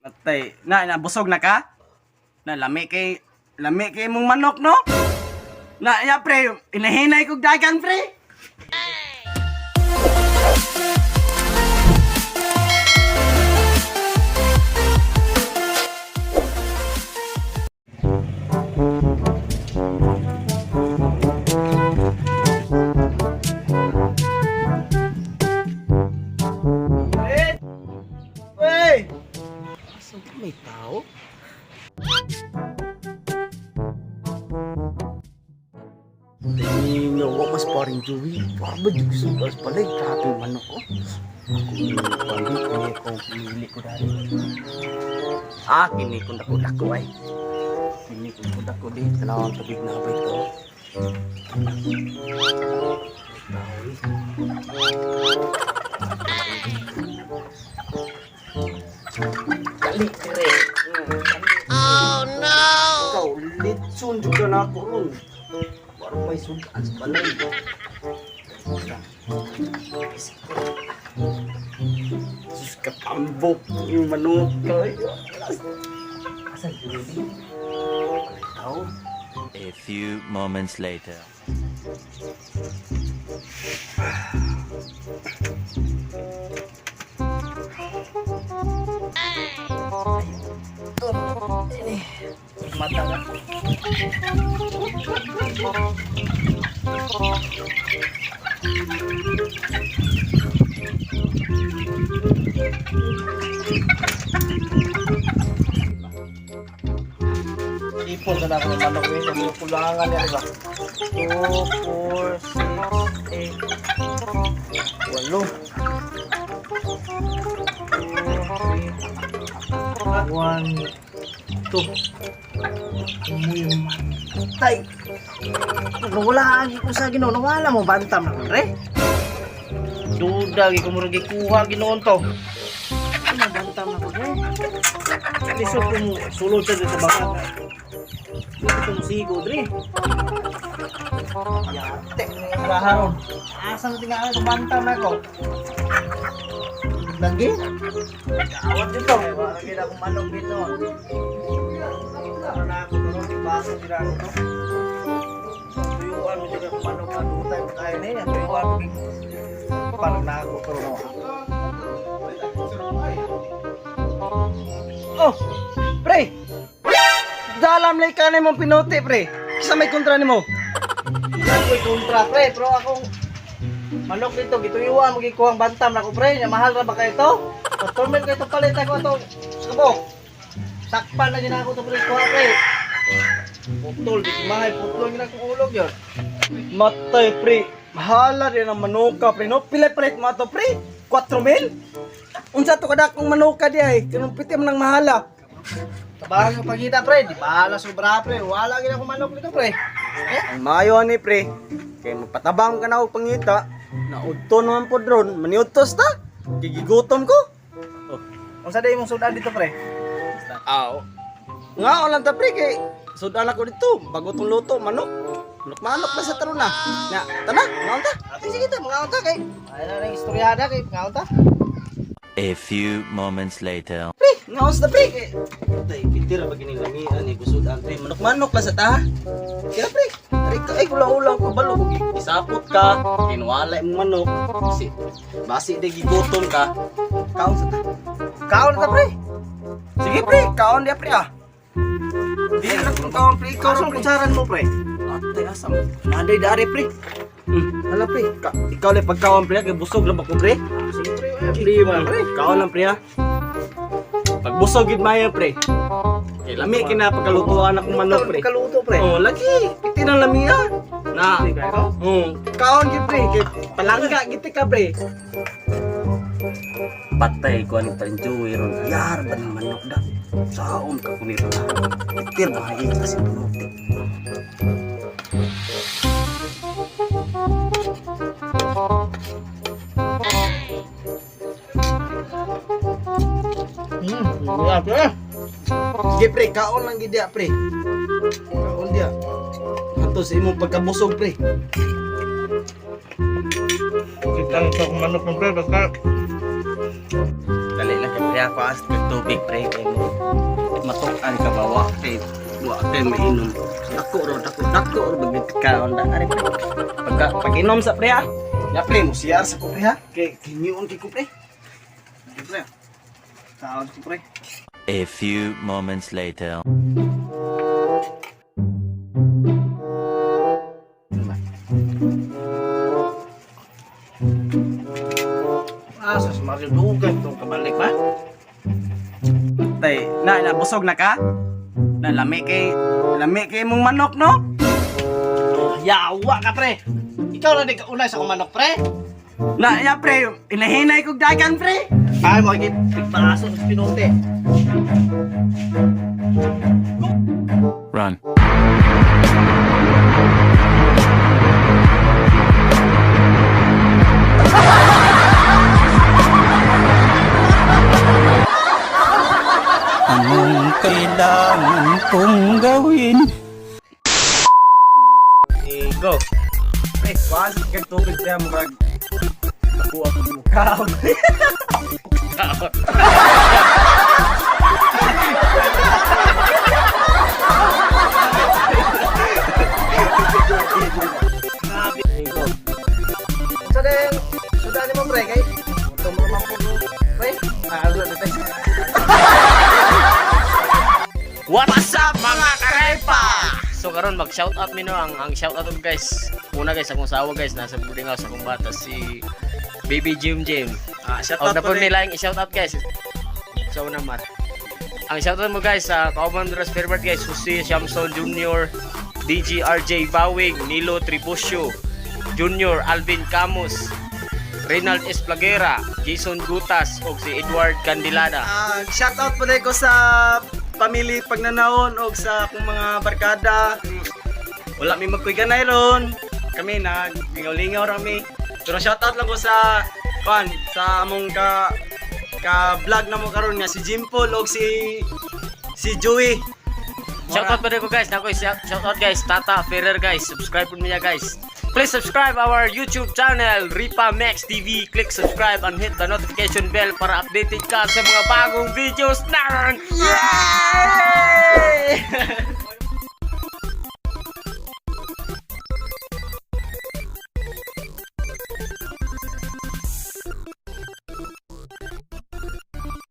Matay, na na busog na ka? Na lami kay imong manok, no? Na ya pre, inahinay kog dagang, pre. Wey! Asa ba may tao? Tingin wa mas paring Joey. Para ba di gusto ko pala grabe manok ko. Ako ni pandi kini ko pili ko dali. Ah, kini ko dako dako ay. Kini ko dako di tanawang tubig na ba ito. Tao eh. Dali dire. Oh no. Ikaw litson jud ka na ako ron. Para may sudan sa balay. Sus, katambok yung manok. Ay, asan yun? Walay tao. A few moments later. Mata ka. Ipon na ako ng manok eh. Sabi ko kulangan niya, diba? 2, 4, 6, 8, 8. 2, 3, 1, 2. Umuy matay. Nawala ko sa Ginoo, nawala mo bantam na pre. Duda gi ko murag gikuha Ginoon to. Ano bantam na ko pre? Lisod ko mo sulod sa sa bangag. Dito mo sigo dre. Yate, kaharon. Asa na tingalan itong bantam na ko? Lagi? Awat dito. Wala gid akong manok dito. Ano na ako karon baso dira ako to. Tuyuan mo jud akong manok na dutay mo kayo ni. Tuyuan mo parang na ako karon. Oh, pre! Dalam lay ka na mong pinuti, pre. Kisa may kontra nimo. Ako'y kontra pre, pero akong manok dito gituyuan mo gikuhang bantam nako pre, nya mahal ra ba kayo to? Customer kayo to palit ako to. Sabok. Sakpan na gina ako to pre kuha pre. Putol di mahay putol gina akong ulog yon. Matay, pre. Mahala rin ang manuka, pre. No, pila palit mo ato, pre? 4 mil? Unsa to kadakong manuka di ay? Kanong pitim ng mahala. Tabangan ko pagita pre, di bahala sobra pre, wala gina akong manok dito pre. Eh? Ang maayo ani, pre. Kay magpatabang ka na og pangita. Naudto naman po dron. Maniudtos ta. Gigigutom ko. Oh. Unsa day imong sudan dito pre? Aw. Nga lang ta, pre, kay sudan ako dito. Bago tong luto, manok. Manok-manok na sa taruna. Na, tana, ngaon ta. Ate sige ta, mga unta kay. Ay na ring istoryada kay mga unta. A few moments later. Pre, ngaon sa ta, pre. Kay tay, pitira ba gining lamian ni gusudan, pre. Manok-manok lang sa ta. Kaya pre, ari ka ay kula-ula ko balo kung isapot ka, kinwala imong manok. Basi, basi di gigutom ka. Kaon sa ta. Kaon ta pre. Sige pre, kaon dia pre ah. Di na kung kaon pre, ikaw Kaon sa pre. kutsaran mo pre. Atay asam. Nanday dari pre. Hala pre, ikaw lang pagkaon pre, kay busog lang ba ko pre? Sige pre, eh, Pre, man pre. Kaon lang pre ah. Pagbusog gid mayo pre. Kay lami kina pagkalutuan akong manok pre. Kaluto pre. Oh, lagi. Piti ng lami ah. Na. Sige, kayo. Oh, kaon gid pre, kay palangga gid ka pre. Patay ko ani parinjoy ron. Yar ba ng manok da? Saon ka kuniro na. Pitir ba ay kasi punuti. Wala pre. Sige pre, kaon lang gid dia pre. Kaon dia. Hanto sa imong pagkabusog pre. Kita lang sa manok ng pre basta Dali lang ka pre. Pre, ako as tubig, pre, kay mo. Matukan ka ba wa kay wa kay mainom. Dako ro, dako, dako ro bagit kaon da ari, pre. Pagka pag-inom sa, pre, ha. Ya, pre, mo CR sa ko, pre, ha. Kay kinyon kay ko, pre. Pre. Kaon ko, pre. A few moments later. Ah, sa Mario dugay tong kabalik ba? Tay, na nabusog na ka? Na lami kay mong manok, no? Yawa ka, pre. Ikaw na di ka unay sa akong manok, pre. Na ya, pre, inahinay kog dagan, pre. Ay, mo gid pigpaaso sa pinote. Run. Anong kailangan kong gawin? Eh, go. Pre, kuhaan sa kag tubig kaya murag nakuha ko mo kaon. Go. Sa din, sudan ni mo, pre, kay. Gutom ra man po, pre. Ah, ano na tayo. What's up, mga karepa? So karon mag shout out mi no ang shout out ko, guys. Una guys, akong sawa guys, nasa boarding house akong bata si Baby Jim Jim. Ah, shout Og out na po po nila yung i-shout out, guys. So una mat. Ang shout out mo guys sa Kauban Duras Fairmart guys, Jose Shamson Jr., DJ RJ Bawing, Nilo Tribucio Jr., Alvin Camus, Reynald Esplaguera, Jason Gutas ug si Edward Candilada. Ah, shout out po ko sa pamilya Pagnanaon og sa akong mga barkada. Wala mi magkuiganay ron. Kami nag lingaw-lingaw ra mi. Pero shout out lang ko sa pan sa among ka ka vlog na mo karon nga si Jim Paul og si Joey. Shout out pa rin ko guys. Nako, shout out guys. Tata Ferrer guys. Subscribe po niya guys. Please subscribe our YouTube channel, Ripa Max TV. Click subscribe and hit the notification bell para updated ka sa mga bagong videos namin. Yay!